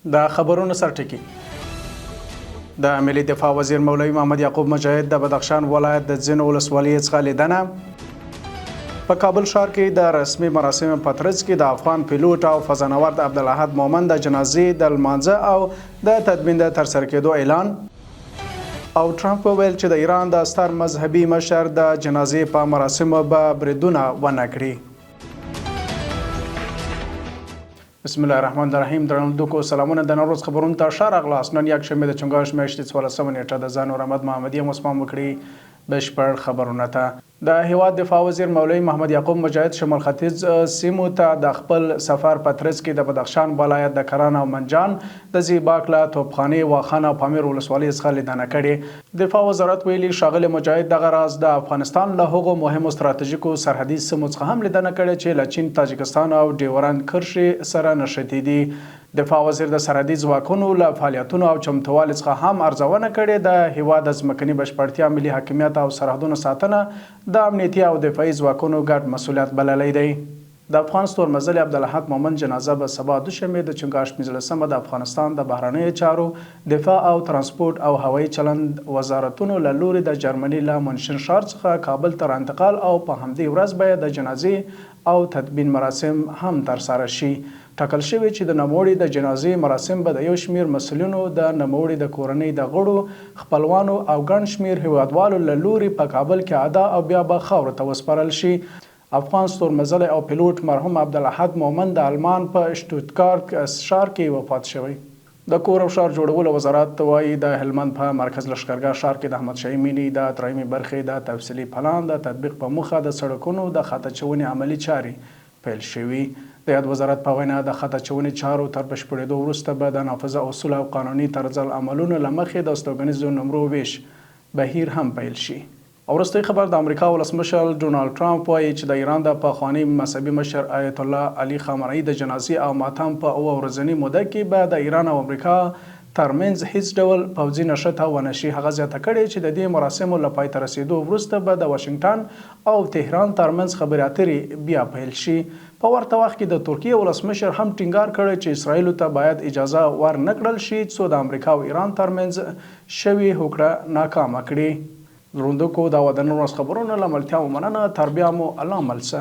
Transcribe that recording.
د خبرونو سرټکی. د ملي دفاع وزیر مولوي محمد یعقوب مجاهد د بدخشان ولایت د ځینو ولسوالیو څخه لیدنه. په کابل ښار کې د رسمي مراسمو په ترڅ کې د افغان پیلوټ او فضانورد عبدالاحد مومند د جنازې د لمانځه او د تدبین د ترسره کېدو اعلان. او ټرمپ وویل چې د ایران د ستر مذهبي مشر د جنازې په مراسمو به بریدونه ونه کړي. بسم الله الرحمن الرحیم. درنو لیدونکو سلامونه، د نن ورځ خبرونو ته ښه راغلاست. نن یکشنبه د چنګاښ میاشتې 14مه نیټه د ځان احمد محمدي هم پام وکړي بشپړ خبرونه ته. د هیواد دفاع وزیر مولوي محمد یعقوب مجاهد شمال ختیځ سیمو ته د خپل سفر په ترڅ کې د بدخشان ولایت د کران او منجان د زیباک له توپخانې، واخان او پامیر ولسوالۍ څخه لیدنه کړې. دفاع وزارت ویلي، ښاغلي مجاهد دغه راز د افغانستان له هغو مهمو ستراتیژیکو سرحدي سیمو څخه هم لیدنه کړې چې له چین، تاجکستان او ډیورند کرښې سره نښتې دي. دفاع وزیر د سرحدي ځواکونو له فعالیتونو او چمتووالي څخه هم ارزونه کړې، د هېواد د ځمکني بشپړتیا، ملي حاکمیت او سرحدونو ساتنه د امنیتي او دفاعي ځواکونو ګډ مسوولیت بللی دی. د افغان ستورمزلي عبدالاحد مومند جنازه به سبا دوشنبه د چنګاښ 15مه د افغانستان د بهرنیو چارو، دفاع او ترانسپورت او هوایي چلند وزارتونو له لوري د جرمني له مونشن ښار څخه کابل ته راانتقال او په همدې ورځ به یې د جنازې او تدبین مراسم هم ترسره شي. ټاکل شوې چې د نوموړي د جنازې مراسم به د یو شمېر مسؤلینو، د نوموړي د کورنۍ د غړو، خپلوانو او ګڼ شمېر هېوادوالو له لوري په کابل کې ادا او بیا به خاورو ته وسپارل شي. افغان ستورمزلی او پیلوټ مرحوم عبدالاحد مومند د المان په شتوتګارت ښار کې وفات شوی. د کور او ښار جوړولو وزارت وايي، د هلمند په مرکز لښکرګاه ښار کې د احمدشاهي مینې د درېیمې برخې د تفصیلي پلان د تطبیق په موخه د سړکونو د خط اچونې عملي چارې پیل شوي. د یاد وزارت په وینا، د خط اچونې چارو تر بشپړېدو وروسته به د نافذه اصولو او قانوني طرزالعملونو له مخې د استوګنیزو نمرو وېش بهیر هم پیل شي. وروستی خبر، د امریکا ولسمشر ډونالډ ټرمپ وايي چې د ایران د پخواني مذهبي مشر ایت الله علي خامنهيي د جنازې او ماتم په 7 ورځنۍ موده کې به د ایران او امریکا ترمنځ هیڅ ډول پوځي نښته ونه شي. هغه زیاته کړې چې د دې مراسمو له پای ته رسېدو وروسته به د واشنګټن او تهران ترمنځ خبرې اترې بیا پیل شي. په ورته وخت کې د ترکیې ولسمشر هم ټینګار کړی چې اسراییل ته باید اجازه ور نه کړل شي څو د امریکا او ایران ترمنځ شوې هوکړه ناکامه کړي. دروندوکو دا وه د نن ورځ خبرونه، له ملتیا مو مننه، تر بیا مو الله مل شه.